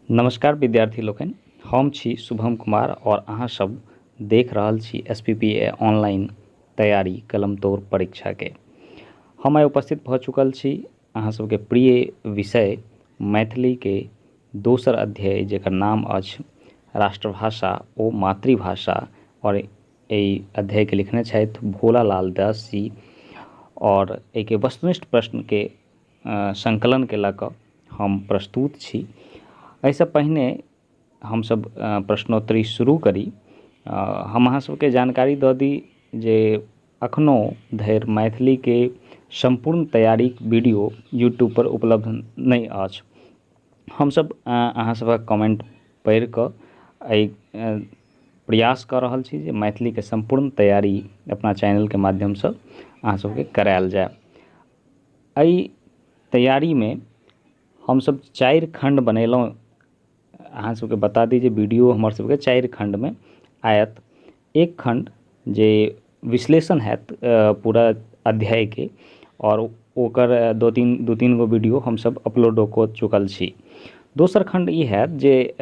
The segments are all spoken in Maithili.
नमस्कार विद्यार्थी लोकनि, हम छी शुभम कुमार और अहाँ सब देख रहल छी S P P A online तैयारी कलम तोड़ परीक्षा के। हम आइ उपस्थित भऽ चुकल छी अहाँ सबके प्रिय विषय मैथिली के दोसर अध्याय जेकर नाम अछि राष्ट्रभाषा ओ मातृभाषा, और एहि अध्याय के लिखने छथि भोला लाल दास जी, और एहिके वस्तुनिष्ठ प्रश्न के संकलन के लऽ कऽ हम प्रस्तुत छी। एहिसँ पहिने हमसब प्रश्नोत्तरी शुरू करी, हम अहाँ सबके जानकारी दऽ दी जे अखनो धरि मैथिलीके सम्पूर्ण तैयारीक वीडियो यूट्यूब पर उपलब्ध नहि अछि। हमसब अहाँ सबक कमेंट पढ़ि कऽ एहि प्रयास कऽ रहल छी जे मैथिलीके सम्पूर्ण तैयारी अपना चैनलके माध्यमसँ अहाँ सबके करायल जाय। एहि तैयारीमे हमसब 4 खण्ड बनेलहुँ। अहाँ सबके बता दी जे वीडियो हमर सबके 4 खण्डमे आयत। एक खण्ड जे विश्लेषण हैत पूरा अध्यायके, और ओकर दू तीन गो वीडियो हमसब अपलोडो कऽ चुकल छी। दोसर खण्ड ई हैत जे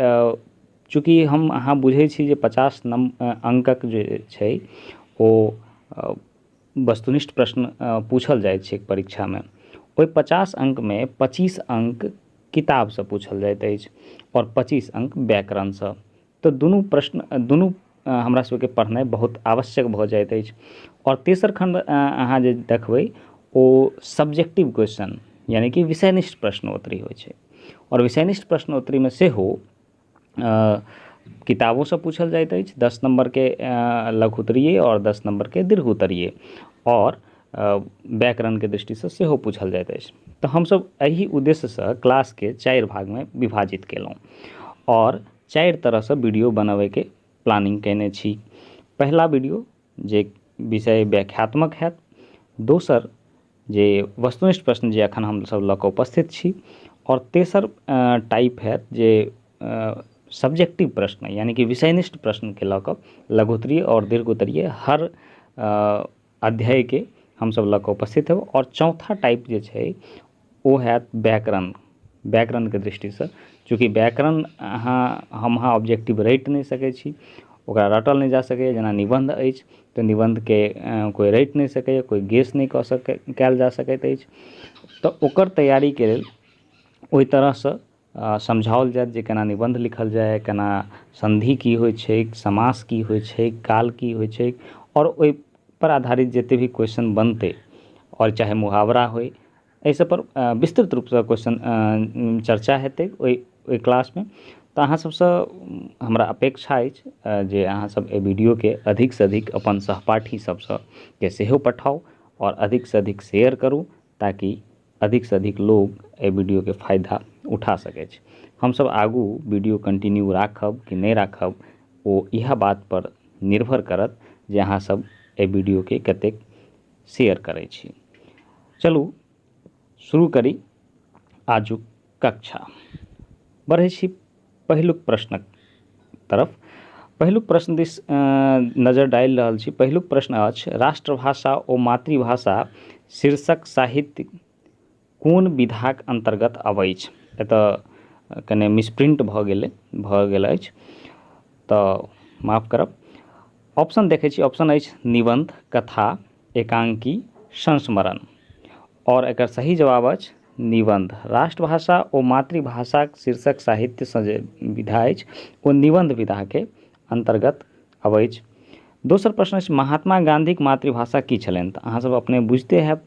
चूँकि हम अहाँ बुझै छी जे 50 अंकक जे छै ओ वस्तुनिष्ठ प्रश्न पूछल जाइत छै परीक्षामे। ओहि 50 अंकमे 25 अंक किताबसँ पूछल जाइत अछि और 25 अंक व्याकरणसँ। तऽ दुनू प्रश्न दुनू हमरा सबके पढ़नाइ बहुत आवश्यक भऽ जाइत अछि। और तेसर खण्ड अहाँ जे देखबै ओ सब्जेक्टिव क्वेश्चन यानी कि विषयनिष्ठ प्रश्नोत्तरी होइ छै, और विषयनिष्ठ प्रश्नोत्तरीमे सेहो किताबोसँ पूछल जाइत अछि। 10 नम्बरके लघु उत्तरीय और 10 नम्बरके दीर्घ उत्तरीय और व्याकरणके दृष्टिसँ सेहो पूछल जाइत अछि। तऽ हमसब एहि उद्देश्यसँ क्लासके 4 भागमे विभाजित केलहुँ और 4 तरहसँ वीडियो बनबैके प्लानिंग कयने छी। पहिला वीडियो जे विषय व्याख्यात्मक हैत, दोसर जे वस्तुनिष्ठ प्रश्न जे अखन हमसब लऽ कऽ उपस्थित छी, और तेसर टाइप हैत जे सब्जेक्टिव प्रश्न यानी कि विषयनिष्ठ प्रश्नके लऽ कऽ लघुत्तरीय और दीर्घ उत्तरीय हर अध्यायके हमसब लऽ कऽ उपस्थित हेब। और चौथा टाइप जे छै ओ हैत व्याकरण, व्याकरणके दृष्टिसँ। चूँकि व्याकरण अहाँ हम अहाँ ऑब्जेक्टिव रटि नहि सकै छी, ओकरा रटल नहि जा सकैए। जेना निबन्ध अछि तऽ निबन्धके कोइ रटि नहि सकैए, कोइ गेस नहि कऽ सकै कयल जा सकैत अछि। तऽ ओकर तैयारीके लेल ओहि तरहसँ समझाओल जायत जे केना निबन्ध लिखल जाय, केना सन्धि की होइ छै, समास की होइ छै, काल की होइ छै, आओर ओहि पर आधारित जते भी क्वेश्चन बनतै और चाहे मुहावरा होइ, एहि सब पर विस्तृत रूपसँ क्वेश्चन चर्चा हेतै ओहि क्लासमे। तऽ अहाँ सबसँ हमरा अपेक्षा अछि जे अहाँ सब एहि वीडियोके अधिकसँ अधिक अपन सहपाठी सबसँ के सेहो पठाउ और अधिकसँ अधिक शेयर करू ताकि अधिकसँ अधिक लोग एहि वीडियोके फायदा उठा सकै छै। हमसब आगू वीडियो कंटिन्यू राखब कि नहि राखब ओ इएह बात पर निर्भर करत जे अहाँ सब एहि वीडियोके कतेक शेयर करै छी। चलू शुरू करी आजुक कक्षा। बढ़ै छी पहिलुक प्रश्नक तरफ। पहिलुक प्रश्न दिस नजर डालि रहल छी। पहिलुक प्रश्न अछि, राष्ट्रभाषा ओ मातृभाषा शीर्षक साहित्य कोन विधाक अन्तर्गत अबैछ? एतऽ कने मिसप्रिंट भऽ गेल अछि तऽ माफ करब। ऑप्शन देखै छी, ऑप्शन अछि निबन्ध, कथा, एकांकी, संस्मरण, और एकर सही जवाब अछि निबन्ध। राष्ट्रभाषा ओ मातृभाषाक शीर्षक साहित्यसँ जे विधा अछि ओ निबन्ध विधाके अन्तर्गत अबैछ। दोसर प्रश्न अछि, महात्मा गाँधीक मातृभाषा की छलनि? तऽ अहाँ सब अपने बुझिते हैब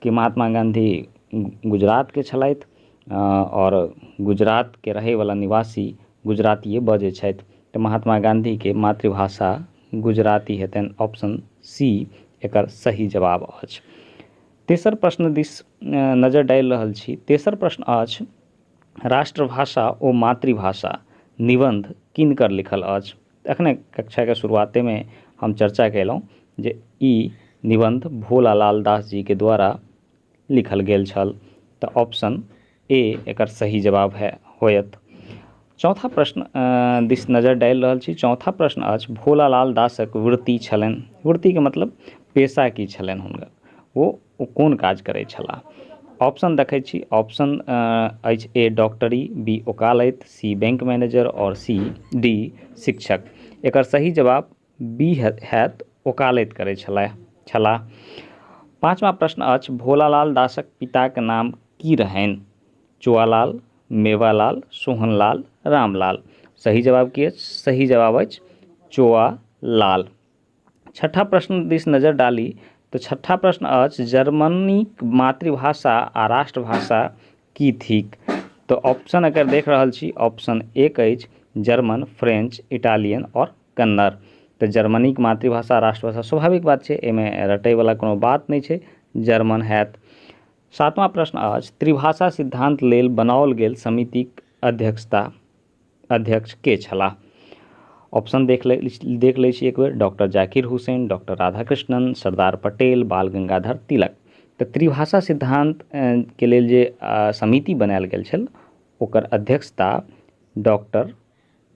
कि महात्मा गाँधी गुजरातके छलथि और गुजरातके रहैवला निवासी गुजरातिए बजै छथि, तऽ महात्मा गाँधीके मातृभाषा गुजराती हेतनि। ऑप्शन सी एकर सही जवाब अछि। तेसर प्रश्न दिस नजर डालि रहल छी। तेसर प्रश्न अछि, राष्ट्रभाषा ओ मातृभाषा निबन्ध किनकर लिखल अछि? एखने कक्षाके शुरुआतेमे हम चर्चा कयलहुँ जे ई निबन्ध भोलालाल दास जीके द्वारा लिखल गेल छल, तऽ ऑप्शन ए एकर सही जवाब है होयत। चौथा प्रश्न दिस नजर डालि रहल छी। चौथा प्रश्न अछि, भोलालाल दासक वृत्ति छलनि? वृत्तिके मतलब पेशा की छलनि हुनकर, ओ कोन काज करै छलाह? ऑप्शन देखै छी, ऑप्शन अछि ए डॉक्टरी, बी ओकालति, सी बैंक मैनेजर आओर सी डी शिक्षक। एकर सही जवाब बी हैत, ओकालति करै छलाह। पाँचवा प्रश्न अछि, भोलालाल दासक पिताक नाम की रहनि? चुआलाल, मेवालाल, सोहनलाल, रामलाल। सही जवाब की अछि? सही जवाब अछि चोआलाल। छठा प्रश्न दिस नजर डाली तऽ छठा प्रश्न अछि, जर्मनीक मातृभाषा आ राष्ट्रभाषा की थिक? तऽ ऑप्शन अगर देख रहल छी, ऑप्शन एक अछि जर्मन, फ्रेंच, इटालियन आओर कन्नड़। तऽ जर्मनीक मातृभाषा राष्ट्रभाषा स्वाभाविक बात छै, एहिमे रटैवला कोनो बात नहि छै, जर्मन हैत। सातवां प्रश्न अछि, त्रिभाषा सिद्धांत लेल बनाओल गेल समितिक अध्यक्ष के छलाह? ऑप्शन देख लै छी एक बेर, डॉक्टर जाकिर हुसैन, डॉक्टर राधाकृष्णन, सरदार पटेल, बाल गंगाधर तिलक। तऽ त्रिभाषा सिद्धांत के लेल जे समिति बनायल गेल छल ओकर अध्यक्षता डॉक्टर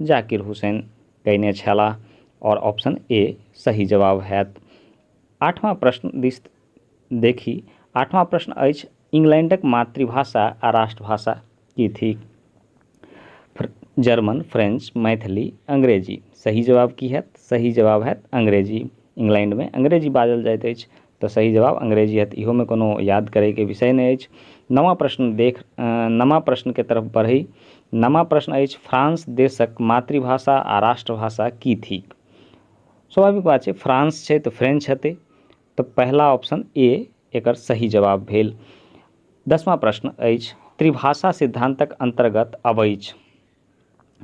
जाकिर हुसैन कयने छलाह और ऑप्शन ए सही जवाब हैत। आठवां प्रश्न दिस देखी, आठवां प्रश्न अछि, इंग्लैंडक मातृभाषा आ राष्ट्रभाषा की थिक? जर्मन, फ्रेंच, मैथिली, अंग्रेजी। सही जवाब की हैत? सही जवाब हैत अंग्रेजी। इंग्लैंडमे अंग्रेजी बाजल जाइत अछि तऽ सही जवाब अंग्रेजी हैत। इहोमे कोनो याद करैके विषय नहि अछि। नवा प्रश्न देख, नवा प्रश्नके तरफ बढ़ी। नवा प्रश्न अछि, फ्रांस देशक मातृभाषा आ राष्ट्रभाषा की थिक? स्वाभाविक बात छै, फ्रांस छै तऽ फ्रेंच हेतै, तऽ पहला ऑप्शन ए एकर सही जवाब भेल। दसवां प्रश्न अछि, त्रिभाषा सिद्धांतक अंतर्गत अबैछ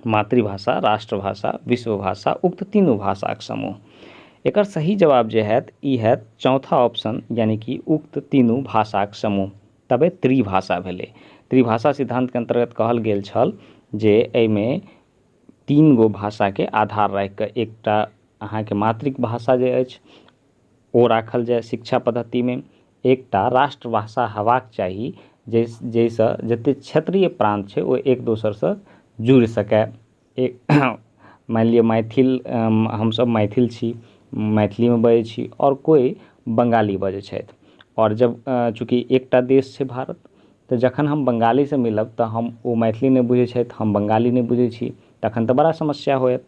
मातृभाषा, राष्ट्रभाषा, विश्वभाषा, उक्त तीनू भाषाक समूह। एकर सही जवाब जे हैत ई हैत चौथा ऑप्शन, यानी कि उक्त तीनू भाषाक समूह, तबे त्रिभाषा भेलै। त्रिभाषा सिद्धांतके अंतर्गत कहल गेल छल जे एहिमे तीन गो भाषाके आधार राखिकऽ एकटा अहाँके मातृभाषा जे अछि ओ राखल जाय शिक्षा पद्धतिमे, एकटा राष्ट्रभाषा हेबाक चाही जाहिसँ जतेक क्षेत्रीय प्रान्त छै ओ एक दोसरसँ जुड़ि सकय। एक मानि लिअ मैथिल, हमसब मैथिल छी, मैथिलीमे बजै छी आओर कोइ बंगाली बजै छथि, आओर जब चूँकि एकटा देश छै भारत, तऽ जखन हम बंगालीसँ मिलब तऽ हम ओ मैथिली नहि बुझै छथि, हम बंगाली नहि बुझै छी, तखन तऽ बड़ा समस्या होयत।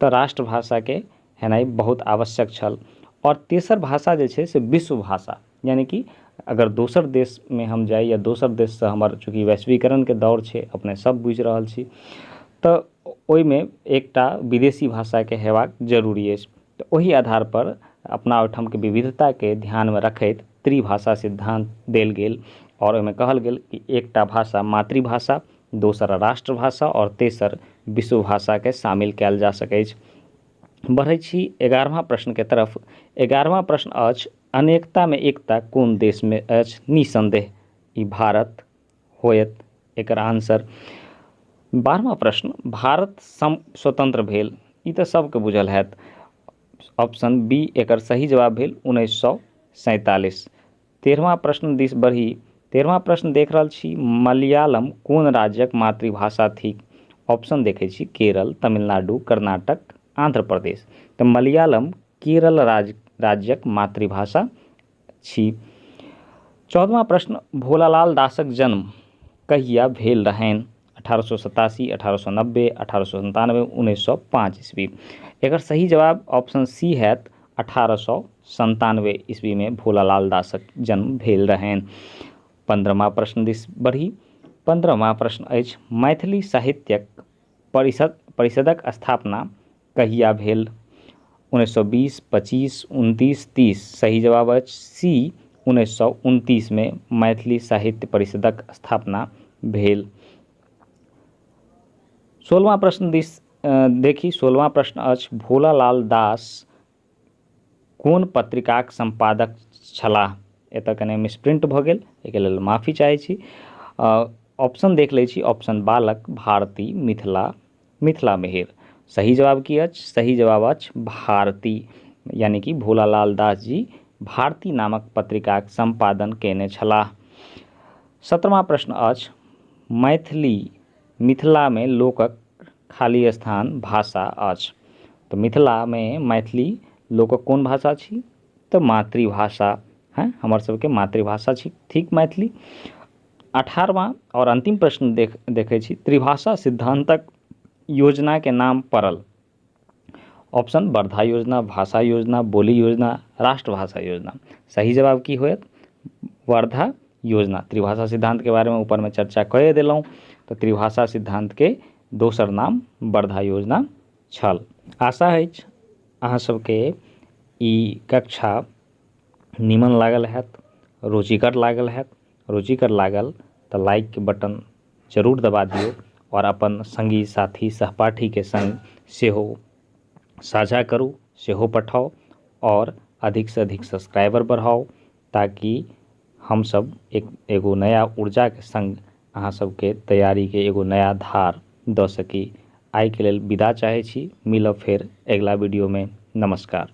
तऽ राष्ट्रभाषाके हेनाइ बहुत आवश्यक छल। आओर तेसर भाषा जे छै से विश्व भाषा, यानी कि अगर दोसर देशमे हम जाइ या दोसर देशसँ हमर चूँकि वैश्वीकरणके दौर छै, अपने सब बुझि रहल छी, तऽ ओहिमे एकटा विदेशी भाषाके हेबाक जरूरी अछि। तऽ ओहि आधारपर अपना ओहिठामके विविधताके ध्यानमे रखैत त्रिभाषा सिद्धान्त देल गेल आओर ओहिमे कहल गेल कि एकटा भाषा मातृभाषा, दोसर राष्ट्रभाषा आओर तेसर विश्व भाषाके शामिल कयल जा सकैछ। बढ़ै छी 11वां प्रश्नके तरफ। 11वां प्रश्न अछि, अनेकतामे एकता कोन देशमे अछि? निसंदेह ई भारत होयत एकर आंसर। 12वां प्रश्न, भारत स्वतंत्र भेल, ई तऽ सबके बुझल हैत। ऑप्शन बी एकर सही जवाब भेल 1947। 13वां प्रश्न दिस बढ़ी। 13वां प्रश्न देख रहल छी, मलयालम कोन राज्यक मातृभाषा थिक? ऑप्शन देखै छी केरल, तमिलनाडु, कर्नाटक, आंध्र प्रदेश। तऽ मलयालम केरल राज्यक मातृभाषा छी। 14वां प्रश्न, भोलालाल दासक जन्म कहिया भेल रहनि? 1887, 1890, 1897, 1905 ईस्वी। एकर सही जवाब ऑप्शन सी हैत, 1897 ईस्वी में भोलालाल दासक जन्म भेल रहनि। 15वां प्रश्न दिस बढ़ी। 15वां प्रश्न अछि, मैथिली साहित्यक परिषदक स्थापना कहिया भेल? 1920, 25, 29, 30। सही जवाब अछि सी, 1929 में मैथिली साहित्य परिषदक स्थापना भेल। 16वां प्रश्न दिस देखी। 16वां प्रश्न अछि, भोलालाल दास कोन पत्रिकाक संपादक छलाह? एतऽ कने मिसप्रिंट भऽ गेल, एहिके लेल माफी चाहै छी। ऑप्शन देख लै छी, ऑप्शन बालक, भारती, मिथिला, मिथिला मिहिर। सही जवाब की अछि? सही जवाब अछि भारती, यानी कि भोलालाल दास जी भारती नामक पत्रिकाक संपादन कयने छलाह। 17वां प्रश्न अछि, मैथिली मिथिलामे लोकक खाली स्थान भाषा अछि। तऽ मिथिलामे मैथिली लोकक कोन भाषा छी? तऽ मातृभाषा है, हमर सबके मातृभाषा छी ठीक मैथिली। 18वां आओर अंतिम प्रश्न देखै छी, त्रिभाषा सिद्धांतक योजना के नाम पड़ल। ऑप्शन वर्धा योजना, भाषा योजना, बोली योजना, राष्ट्रभाषा योजना। सही जवाब की होयत? वर्धा योजना। त्रिभाषा सिद्धांत के बारे में ऊपर में चर्चा कए देलहुँ, तऽ त्रिभाषा सिद्धांत के दोसर नाम वर्धा योजना छल। आशा अछि अहाँ सबके ई कक्षा नीमन लागल हैत, रुचिकर लागल हैत। रुचिकर लागल तऽ लाइक के बटन जरूर दबा दियौ और अपन संगी साथी सहपाठी के संग सेहो साझा करू, सेहो पठाउ और अधिक से अधिक सब्सक्राइबर बढ़ाउ, ताकि हमसब एक एगो नया ऊर्जाके संग अहाँ सबके तैयारीके एगो नया धार दऽ सकी। आइके लेल विदा चाहै छी, मिलब फेर अगिला वीडियोमे। नमस्कार।